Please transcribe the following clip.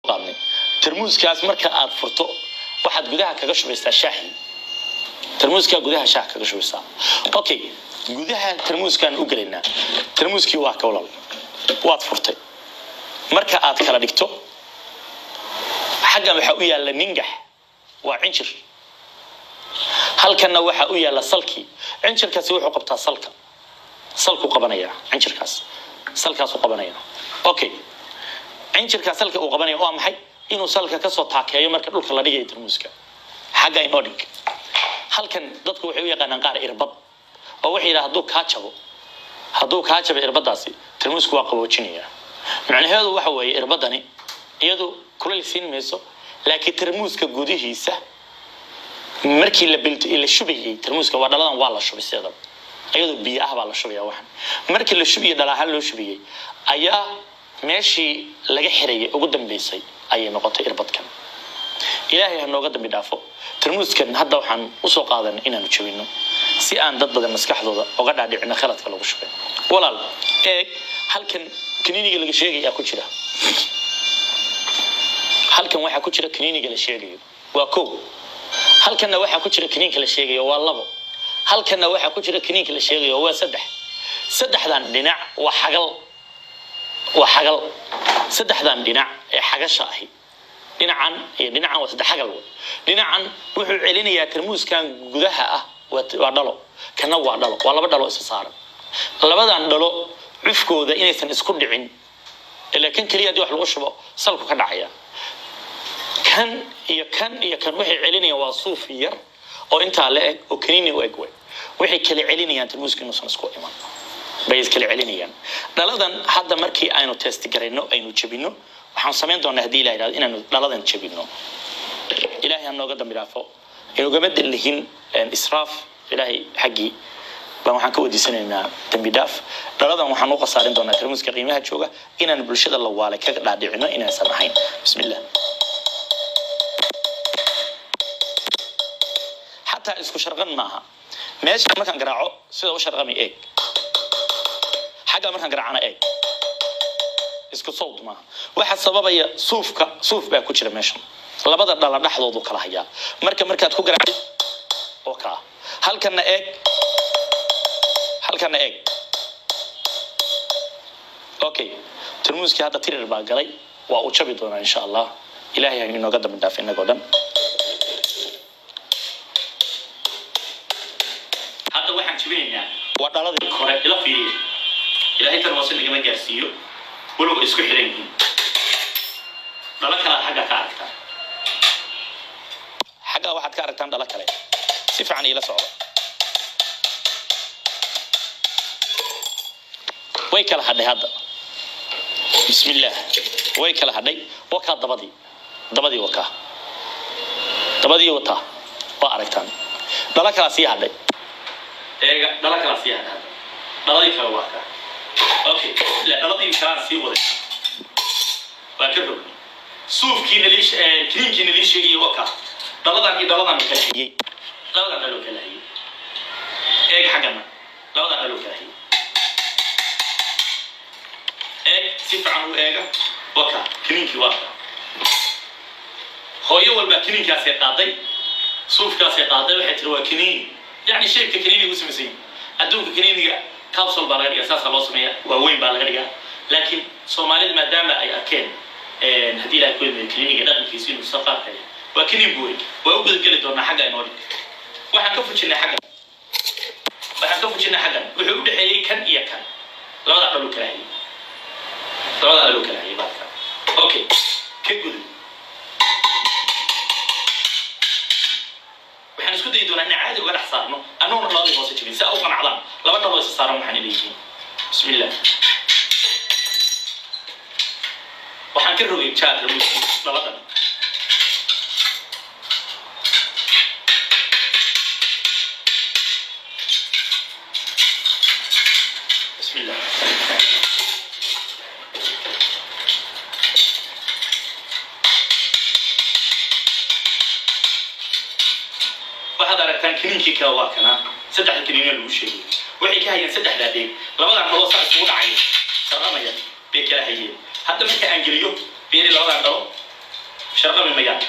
Qaadnay tarmuuskaas. Marka aad furto, waxaad gudaha kaga shubaysaa shaahi. Tarmuuskaa gudaha shaah kaga shubaysaa. Okay, gudaha tarmuuskaan u gelaynaa. Tarmuuskii waa ka, walaal, waad furtay. Marka aad kala dhigto, xaggan waxaa u yaalla ningax, waa cinjir. Halkanna waxaa u yaalla salkii. Cinjirkaasi wuxuu qabtaa salka, salkuu qabanaya. Cinjirkaas salkaasuu qabanaya. Okay, cinjirkaa salka uu qabanaya waa maxay? Inuu salka kasoo taakeeyo marka dhulka la dhigayo tarmuuska. Xagga inoo dhig. Halkan dadku waxay u yaqaanaan qaar irbad, oo waxay yidhaha hadduu kaa jabo irbadaasi, tarmuusku waa qaboojinaya. Macnaheedu waxa weeye, irbadani iyadu kulayl siin mayso, laakiin tarmuuska gudihiisa markii la bilt la shubayay tarmuuska, waa dhaladan, waa la shubay sideedaba, iyadoo biyo ah baa la shubaya. Waxan markii la shubiyay, dhala ahaan loo shubiyey, ayaa meeshii laga xirayay ugu dambeysay ayay noqotay irbadkan. Ilaahay ha nooga dambi dhaafo. Tarmuuskan hadda waxaan usoo qaadanay inaanu jabino si aan dad badan maskaxdooda uga dhaadhicino khaladka lagu shubay. Walaal, eeg, halkan kaniiniga laga sheegaya ku jira. Halkan waxaa ku jira kaniiniga la sheegayo, waa kow. Halkanna waxaa ku jira kaniinka la sheegayo, waa labo. Halkanna waxaa ku jira kaniinka la sheegayo, waa saddex. Saddexdan dhinac waa xagal, waa xagal. Saddexdan dhinac ee xagasha ahi, dhinacan iyo dhinacan, waa saddex xagal wey. Dhinacan wuxuu celinayaa tarmuuskan gudaha ah. Waa dhalo, kana waa dhalo, waa laba dhalo isa saaran. Labadan dhalo cufkooda inaysan isku dhicin, ilaa kan keliya haddii wax lagu shubo salku ka dhacaya. Kan iyo kan iyo kan waxay celinayaan waa suuf yar oo intaa la eg oo kaniini u eg wey. Waxay kala celinayaan tarmuuska inuusan isku iman bay iskala celinayaan. Dhaladan hadda markii aynu test garayno, aynu jebino, waxaan samayn doonaa, haddii Ilah yidhahdo, inaanu dhaladan jebino. Ilaahay ha nooga dambi dhaafo. Inugama lihin israaf. Ilaahay xaggii baan waxaan ka weydiisanaynaa dambi dhaaf. Dhaladan waxaan u khasaarin doonaa tarmuuska qiimaha jooga inaan bulshada la waalay kaga dhaadhicino inaysan ahayn. Bismillah. Xataa isku sharqan maaha. Meesha markaan garaaco sida u sharqami eeg, xagga markaan garaacana eeg, isku sawd maaha. Waxa sababaya suufka. Suuf baa ku jira meeshan, labada dhala dhexdoodu kala hayaa. Marka markaad ku garaacid oo kaa, halkanna eeg, halkanna eeg. Okay, tarmuuskii hadda tirir baa galay, waa uu jabi doonaa insha Allah. Ilaahay ha inooga dambi dhaaf inagoo dhan. Hadda waxaan jebinaynaa waa dhaladii kore. Ila fiiriya. Ilaahay tan hoose nagama gaarsiiyo, walow ay isku xiran yihiin. Dhalo kalaa xagga ka aragtaan. Xaggaa waxaad ka aragtaan dhalo kale. Si fiican iila socda. Way kala hadhay hadda. Bismillaah, way kala hadhay. Wakaa dabadii, dabadii wakaa, dabadii wataa, waa aragtaan. Dhalo kalaa sii hadhay. Eega, dhalo kalaa sii hadhay hadda. Dhaladii kale waa kaa. Okay, dhaladii kalaan sii waday, waa ka rognay. Suufkiina lii, kiniinkiina lii sheegayay waa kaa. Dhaladan iyo dhaladan kala hayay, labadan dhalo kala hayay. Eeg, xaggana labadan dhalo kala hayay. Eeg, si fiican u eega. Waa kaa kiniinkii, waa kaa. Hooyo walba kiniinkaasay qaaday, suufkaasay qaaday, waxay tiri waa kiniini. Yani shaybka kiniiniga u samaysan yahay. Adduunka kiniiniga capsule baa laga dhigaa, saasaa loo sameeya, waaweyn baa laga dhigaa. Laakiin Soomaalida maadaama ay arkeen, haddii Ilahay ku ilmiyo, kiniiniga dhaqankiisu inuu soo qaabkaya, waa kiniin buu weyn. Waa u gudageli doonaa. Xagga inoo dhig. Waxaan ka fujinay xaggan, waxaan ka fujinay xaggan. Wuxuu u dhexeeyey kan iyo kan, labadaa dhaluu kala hayay, labadaa dhaluu kala hayay baalka. Okay, ka gudub. Waxaan isku dayi doonaa inaan caadi uga dhex saarno, annaguna dhaladii hoose jebin, si aa u qanacdaan laba dhaloo isa saaran waxaan leeyihiin. Bismillah. Waxaan ka rogay jaar ramuuskii dhaladan. Bismillah. Waxaad aragtaan kiniinkii kale, waa kana. Saddexda kiniinyo lagu sheegay waxay ka hayeen saddexdaa dheeg. Labadan dhaloo saa isugu dhacay, sarramaya bay kala hayeen. Hadda marka aan geliyo, beeri labadan dhalo. Sharqami mayaan.